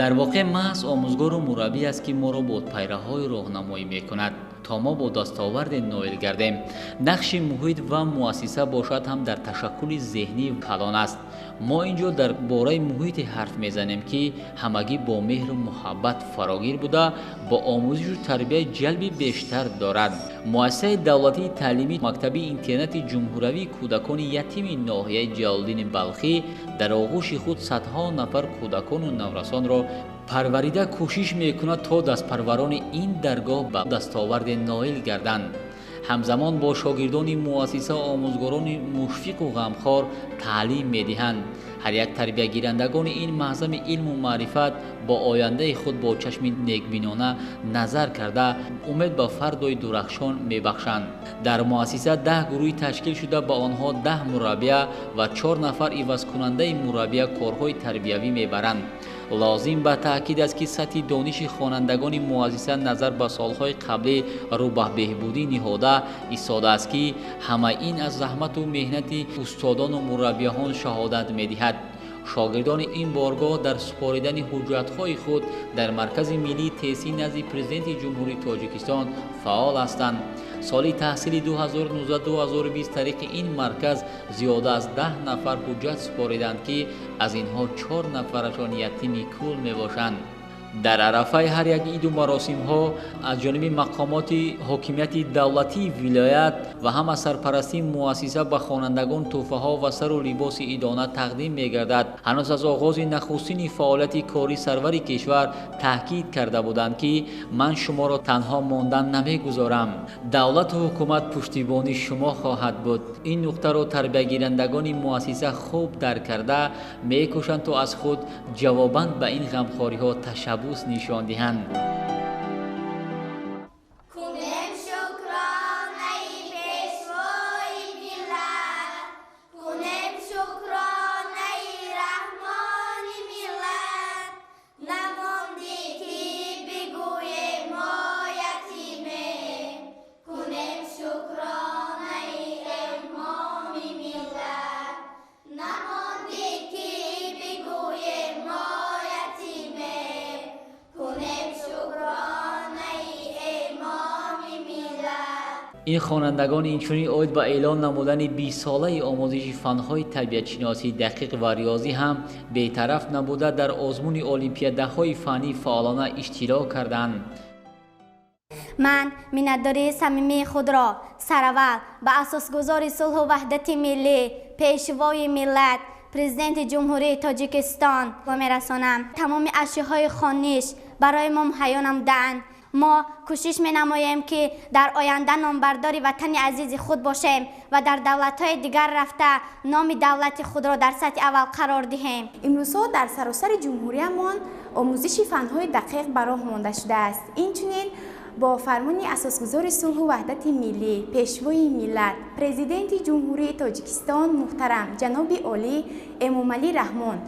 Дар воқеъ маҳз омӯзгору мураббӣ аст, ки моро бо пайраҳои роҳнамоӣ мекунад, то мо бо дастоварде ноил гардем. Нақши муҳит ва муассиса бошад ҳам дар ташаккули зеҳнӣ калон аст. Мо ин ҷо дар бораи муҳите ҳарф мезанем, ки ҳамагӣ бо меҳру муҳаббат фарогир буда, бо омӯзишу тарбияи ҷалби бештар дорад. Муассисаи давлатии таълимии мактаби интернати ҷумҳуравии кӯдакони ятими ноҳияи Ҷалолиддини Балхӣ дар оғӯши худ садҳо нафар кӯдакону наврасонро парварида кӯшиш мекунад, то дастпарварони ин даргоҳ ба дастоварде ноил гарданд. Ҳамзамон бо шогирдони муассиса омӯзгорони мушфиқу ғамхор таълим медиҳанд. Ҳар як тарбиягирандагони ин маҳзами илму маърифат бо ояндаи худ бо чашми некбинона назар карда, умед ба фардои дурахшон мебахшанд. Дар муассиса 10 гурӯҳи ташкил шуда, ба онҳо 10 мураббия ва 4 нафар ивазкунандаи мураббия корҳои тарбиявӣ мебаранд. Лозим ба таъкид аст, ки сатҳи дониши хонандагони муассиса назар ба солҳои қаблӣ рӯ ба беҳбудӣ ниҳода истодааст, ки ҳама ин аз заҳмату меҳнати устодону мураббияҳон шаҳодат медиҳад. Шогирдони ин боргоҳ дар супоридани ҳуҷҷатҳои худ дар Маркази миллии тестӣ назди Президенти Ҷумҳурии Тоҷикистон фаъол ҳастанд. Соли таҳсили 2019-2020 тариқи ин марказ зиёда аз 10 нафар ҳуҷҷат супориданд, ки аз инҳо 4 нафарашон ятими кул мебошанд. Дар арафаи ҳар як иду маросимҳо аз ҷониби мақомоти ҳокимияти давлатии вилоят ва ҳам аз сарпарастии муассиса ба хонандагон тӯҳфаҳо ва сару либоси идона тақдим мегардад. Ҳанӯз аз оғози нахустини фаъолияти корӣ сарвари кишвар таъкид карда буданд, ки ман шуморо танҳо мондан намегузорам, давлату ҳукумат пуштибони шумо хоҳад буд. Ин нуқтаро тарбиягирандагони муассиса хуб дарк карда мекӯшанд, то аз худ ҷавобан ба ин ғамхориҳо ташаббус нишон диҳанд. Кунем шукронаи пешвои миллат, кунем шукронаи раҳмони миллат, намондӣ ки бигӯем мо ятимем, кунем шукронаи имоми миллат, намондӣ ки бигӯем мо ятимем, кунем шукронаи имоми миллат. Ин хонандагон инчунин оид ба эълон намудани 20-солаи омӯзиши фанҳои табиатшиносӣ, дақиқ ва риёзӣ ҳам бетараф набуда, дар озмуни олимпиадаҳои фаннӣ фаъолона иштирок карданд. Ман миннатдории самимии худро сараввал ба асосгузори сулҳу ваҳдати миллӣ, пешвои миллат, Президенти Ҷумҳурии Тоҷикистон мерасонам. Тамоми ашёҳои хониш барои мо муҳайё намудаанд. Мо кӯшиш менамоем, ки дар оянда номбардори ватани азизи худ бошем ва дар давлатҳои дигар рафта номи давлати худро дар сатҳи аввал қарор диҳем. Имрӯзҳо дар саросари ҷумҳуриямон омӯзиши фанҳои дақиқ ба роҳ монда шудааст. Инчунин бо фармони асосгузори сулҳу ваҳдати миллӣ, пешвои миллат, Президенти Ҷумҳурии Тоҷикистон муҳтарам ҷаноби олӣ Эмомалӣ Раҳмон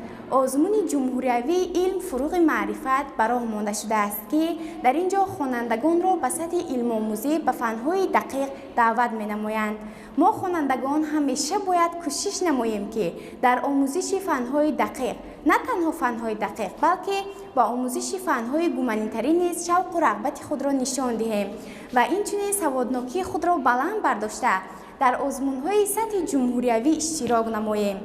озмуни ҷумҳуриявии илм фуруғи маърифат ба роҳ монда шудааст, ки дар ин ҷо хонандагонро ба сатҳи илмомӯзӣ ба фанҳои дақиқ даъват менамоянд. Мо хонандагон ҳамеша бояд кӯшиш намоем, ки дар омӯзиши фанҳои дақиқ, на танҳо фанҳои дақиқ, балки ба омӯзиши фанҳои гуманитарӣ низ шавқу рағбати худро нишон диҳем ва инчунин саводнокии худро баланд бардошта дар озмунҳои сатҳи ҷумҳуриявӣ иштирок намоем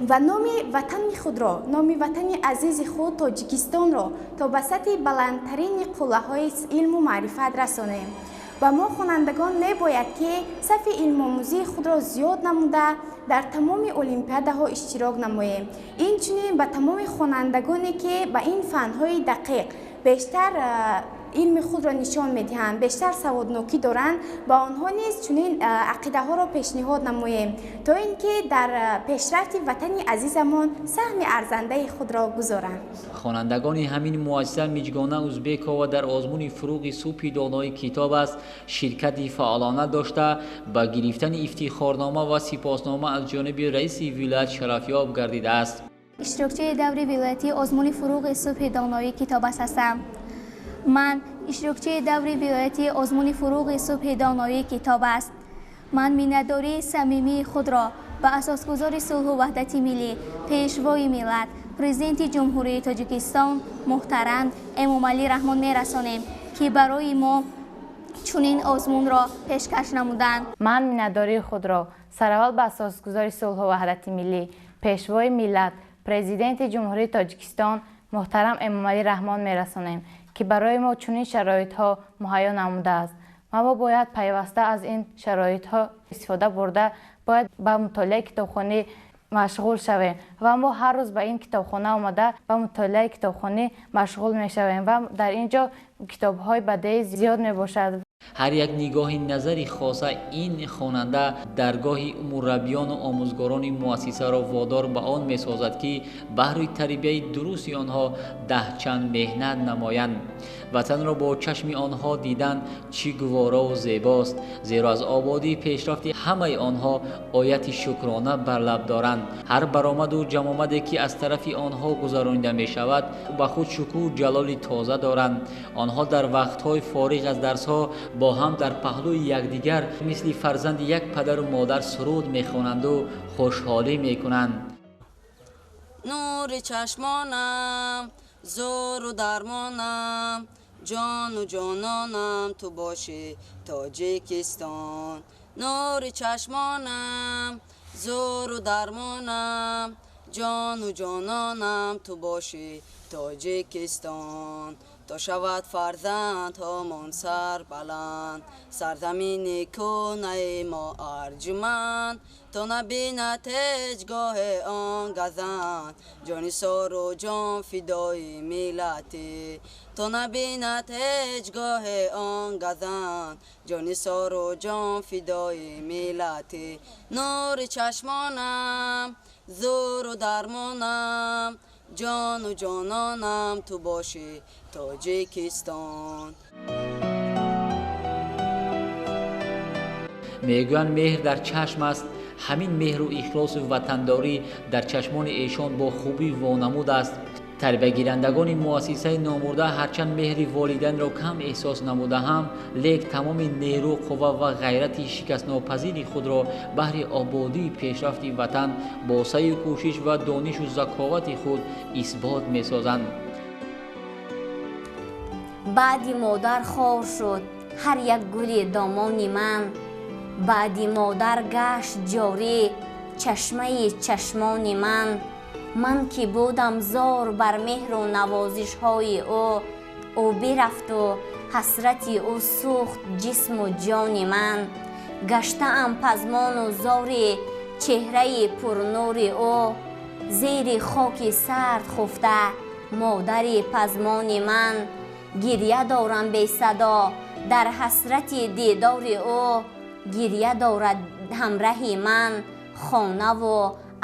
ва номи ватани худро, номи ватани азизи худ Тоҷикистонро то ба сатҳи баландтарини қуллаҳои илму маърифат расонем. Ва мо хонандагон мебояд, ки сафи илмомӯзии худро зиёд намуда дар тамоми олимпиадаҳо иштирок намоем. Инчунин ба тамоми хонандагоне, ки ба ин фанҳои дақиқ бештар илми худро нишон медиҳанд, бештар саводнокӣ доранд, ба онҳо низ чунин ақидаҳоро пешниҳод намоем, то ин ки дар пешрафти ватани азизамон саҳми арзандаи худро гузоранд. Хонандагони ҳамин муассиса Миҷгона Узбекова дар озмуни фуруғи субҳи донои китоб аст ширкати фаъолона дошта, ба гирифтани ифтихорнома ва сипоснома аз ҷониби раиси вилоят шарафёб гардидааст. Иштирокчии даври вилоятии озмуни фуруғи субҳи донои китоб аст ҳастам. Ман иштирокчии даври вилоятии озмуни фуруғи субҳи доноии китоб аст. Ман миннатдории самимии худро ба асосгузори сулҳу ваҳдати миллӣ, пешвои миллат, Президенти Ҷумҳурии Тоҷикистон муҳтарам Эмомалӣ Раҳмон мерасонем, ки барои мо чунин озмунро пешкаш намуданд. Ман миннатдории худро сараввал ба асосгузори сулҳу ваҳдати миллӣ, Пешвои миллат, Президенти Ҷумҳурии Тоҷикистон муҳтарам Эмомалӣ Раҳмон мерасонем, ки барои мо чунин шароитҳо муҳайё намудааст. Ва мо бояд пайваста аз ин шароитҳо истифода бурда, бояд ба мутолиаи китобхонӣ машғул шавем ва мо ҳар рӯз ба ин китобхона омада ба мутолиаи китобхонӣ машғул мешавем ва дар ин ҷо китобҳои бадеӣ зиёд мебошад. Ҳар як нигоҳи назари хоса ин хонанда даргоҳи мураббиёну омӯзгорони муассисаро водор ба он месозад, ки баҳри тарбияи дурусти онҳо даҳчанд меҳнат намоянд. Ватанро бо чашми онҳо дидан чӣ гуворову зебост, зеро аз ободии пешрафти ҳамаи онҳо ояти шукрона бар лаб доранд. Ҳар баромаду ҷамъомаде, ки аз тарафи онҳо гузаронида мешавад, ба худ шукӯҳу ҷалоли тоза доранд. Онҳо дар вақтҳои фориғ аз дарсҳо бо ҳам дар паҳлӯи якдигар мисли фарзанди як падару модар суруд мехонанду хушҳолӣ мекунанд. Нури чашмонам, зӯру дармонам, ҷону ҷононам, ту бошӣ Тоҷикистон. Нури чашмонам, зӯру дармонам, ҷону ҷононам, ту бошӣ Тоҷикистон. То шавад фарзандҳомон сарбаланд, сарзамини кӯнаи мо арҷуманд, то набинад ҳеҷ гоҳе он газанд, ҷони сору ҷон фидои миллатӣ. То набинад ҳеҷ гоҳе он газанд, ҷони сору ҷон фидои миллатӣ. Нури чашмонам, зӯру дармонам, ҷону ҷононам, ту бошӣ Тоҷикистон. Мегӯянд, меҳр дар чашм аст. Ҳамин меҳру ихлосу ватандорӣ дар чашмони эшон бо хубӣ вонамуд аст. Тарбиягирандагони муассисаи номурда ҳарчанд меҳри волидайнро кам эҳсос намуда ҳам, лек тамоми нерӯ, қувва ва ғайрати шикастнопазири худро баҳри ободии пешрафти ватан бо саъю кӯшиш ва донишу заковати худ исбот месозанд. Баъди модар хор шуд ҳар як гули домони ман, баъди модар гашт ҷорӣ чашмаи чашмони ман. Ман ки будам зор бар меҳру навозишҳои ӯ, ӯ бирафту ҳасрати ӯ сӯхт ҷисму ҷони ман. Гаштаам пазмону зори чеҳраи пурнури ӯ, зери хоки сард хуфта модари пазмони ман. Гирья дорам бесадо дар ҳасрати дидори ӯ, гирья дорад ҳамраҳи ман хонаву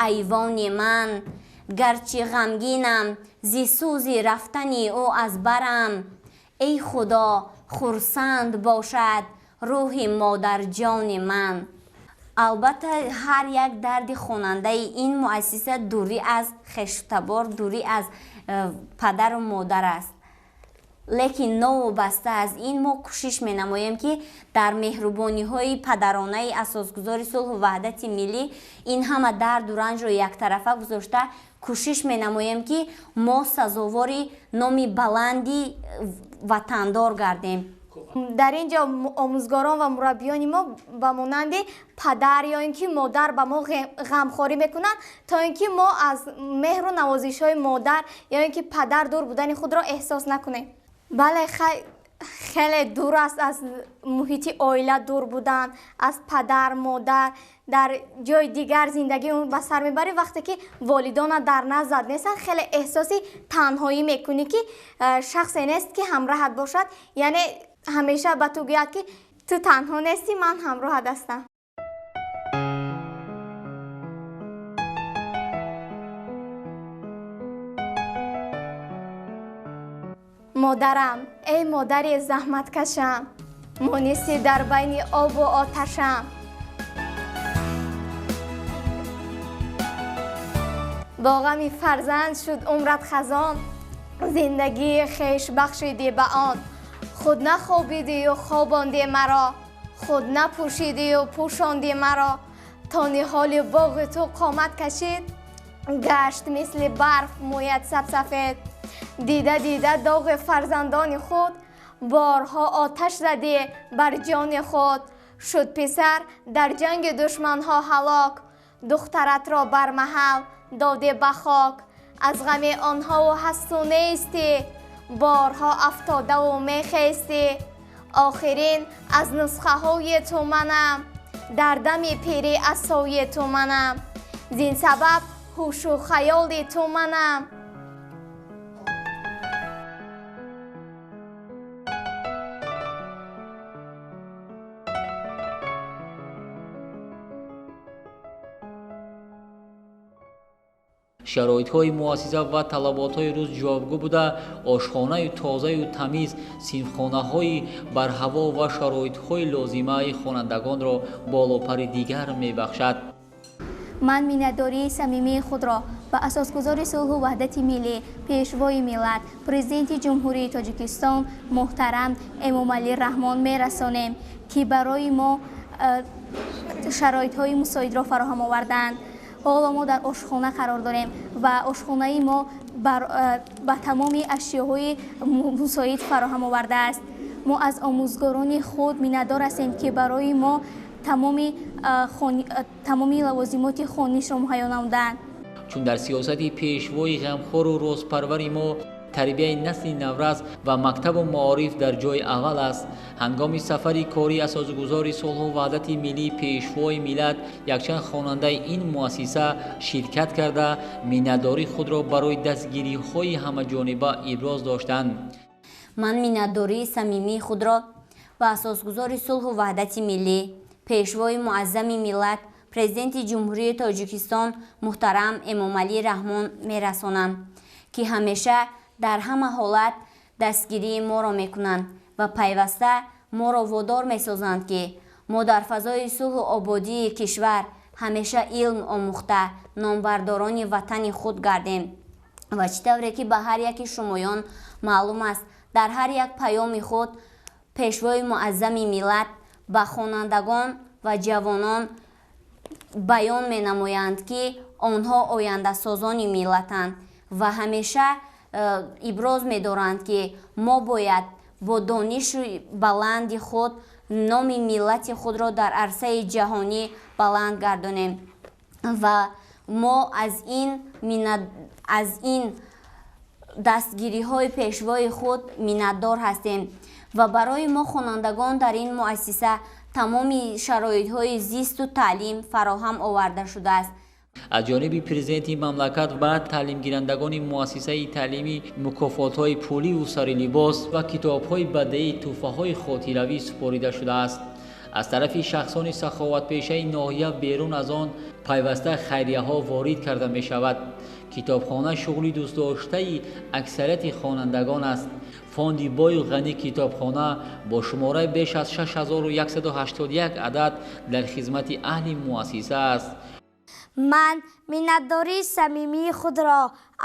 айвони ман. Гарчи ғамгинам зи сӯзи рафтани ӯ аз барам, эй Худо, хурсанд бошад рӯҳи модарҷони ман. Албатта, ҳар як дарди хонандаи ин муассиса дурӣ аз хештабор, дурӣ аз падару модар аст. Лекин новобаста аз ин мо кӯшиш менамоем, ки дар меҳрубониҳои падаронаи асосгузори сулҳу ваҳдати миллӣ ин ҳама дарду ранҷро яктарафа гузошта кӯшиш менамоем, ки мо сазовори номи баланди ватандор гардем. Дар ин ҷо омӯзгорон ва мураббиёни мо ба монанди падар ё ин ки модар ба мо ғамхорӣ мекунанд, то ин ки мо аз меҳру навозишҳои модар ё ин ки падар дур будани худро эҳсос накунем. Бале, хеле дур аст аз муҳити оила дур будан, аз падар, модар, дар ҷои дигар зиндагӣ ба сар мебарӣ. Вақте ки волидона дар назар нестанд, хеле эҳсоси танҳоӣ мекунӣ, ки шахсе нест, ки ҳамроҳат бошад, яъне ҳамеша ба ту гӯяд, ки ту танҳо нестӣ, ман ҳамроҳат ҳастам. Модарам, эй модари заҳматкашам, муниси дар байни обу оташам. Бо ғами фарзанд шуд умрат хазон, зиндагии хеш бахшидӣ ба он. Худ нахобидию хобондӣ маро, худ напӯшидию пӯшондӣ маро. То ниҳоли боғи ту қомат кашид, Гашт мисли барф мӯят сабсафед. Дида дида доғи фарзандони худ, борҳо оташ задӣ бар ҷони худ. Шуд писар дар ҷанги душманҳо ҳалок, духтаратро бар маҳал додӣ ба хок. Аз ғами онҳо ҳасту нестӣ, борҳо афтодаву мехестӣ. Охирин аз нусхаҳои ту манам, дар дами пирӣ асои ту манам. Зин сабаб ҳушу хаёли ту манам. Шароитҳои муассиса ва талаботҳои рӯз ҷавобгӯ буда, ошхонаи тозаю тамиз, синфхонаҳои барҳаво ва шароитҳои лозимаи хонандагонро болопари дигар мебахшад. Ман миннатдории самимии худро ба асосгузори сулҳу ваҳдати миллӣ, пешвои миллат, президенти Ҷумҳурии Тоҷикистон муҳтарам Эмомалӣ Раҳмон мерасонем, ки барои мо шароитҳои мусоидро фароҳам оварданд. Ҳоло мо дар ошхона қарор дорем ва ошхонаи мо ба тамоми ашёҳои мусоид фароҳам овардааст. Мо аз омӯзгорони худ миннатдор ҳастем, ки барои мо тамоми лавозимоти хонишро муҳайё намуданд. Чун дар сиёсати пешвои ғамхору ростпарвари мо тарбияи насли наврас ва мактабу маориф дар ҷои аввал аст. Ҳангоми сафари кории асосгузори сулҳу ваҳдати миллӣ пешвои миллат якчанд хонандаи ин муассиса ширкат карда, миннатдории худро барои дастгириҳои ҳамаҷониба иброз доштанд. Ман миннатдории самимии худро ба асосгузори сулҳу ваҳдати миллӣ, пешвои муаззами миллат, президенти Ҷумҳурии Тоҷикистон муҳтарам Эмомалӣ Раҳмон мерасонам, ки ҳамеша дар ҳама ҳолат дастгирии моро мекунанд ва пайваста моро водор месозанд, ки мо дар фазои сулҳу ободии кишвар ҳамеша илм омӯхта номбардорони ватани худ гардем. Ва чӣ тавре ки ба ҳар яки шумоён маълум аст, дар ҳар як паёми худ пешвои муаззами миллат ба хонандагон ва ҷавонон баён менамоянд, ки онҳо ояндасозони миллатанд ва ҳамеша иброз медоранд, ки мо бояд бо дониши баланди худ номи миллати худро дар арсаи ҷаҳонӣ баланд гардонем. Ва мо аз ин дастгириҳои пешвои худ миннатдор ҳастем ва барои мо хонандагон дар ин муассиса тамоми шароитҳои зисту таълим фароҳам оварда шудааст. Аз ҷониби президенти мамлакат ба таълимгирандагони муассисаи таълимӣ мукофотҳои пуливу сарилибос ва китобҳои бадеӣ, тӯҳфаҳои хотиравӣ супорида шудааст. Аз тарафи шахсони саховатпешаи ноҳия берун аз он пайваста хайрияҳо ворид карда мешавад. Китобхона шуғли дӯстдоштаи аксарияти хонандагон аст. Фонди бою ғанӣ китобхона бо шумораи беш аз 6181 адад дар хизмати аҳли муассиса аст. Ман миннатдории самимии худро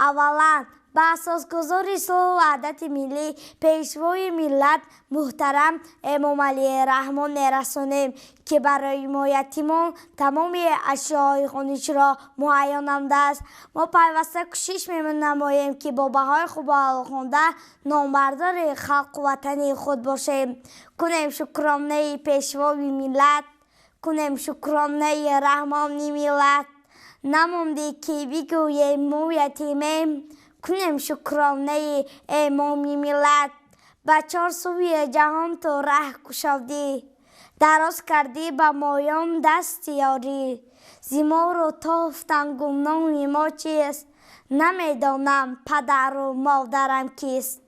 аввалан ба асосгузори сулҳу ваҳдати миллӣ, пешвои миллат муҳтарам Эмомалӣ Раҳмон мерасонем, ки барои мо ятимон тамоми ашёҳои хонишро муҳайё намудааст. Мо пайваста кӯшиш менамоем, ки бо баҳои хубу аълохонда номбардори халқу ватани худ бошем. Кунем шукронаи пешвои миллат, кунем шукронаи раҳмони миллат. Намонди ки бигӯем мо ятимем, кунем шукронаи эмоми миллат. Ба чор сӯи ҷаҳон ту раҳ кушодӣ, дароз кардӣ ба моён дасти ёрӣ. Зи моро тофтан гумноми мо чист, намедонам падару модарам кист.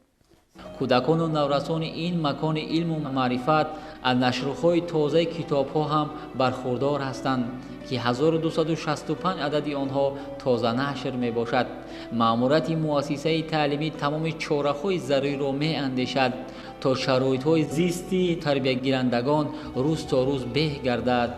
Кӯдакону наврасони ин макони илму маърифат аз нашрҳои тозаи китобҳо ҳам бархурдор ҳастанд, ки 1265 адади онҳо тоза нашр мебошад. Маъмурияти муассисаи таълимӣ тамоми чораҳои заруриро меандешад, то шароитҳои зисти тарбиягирандагон рӯз то рӯз беҳ гардад.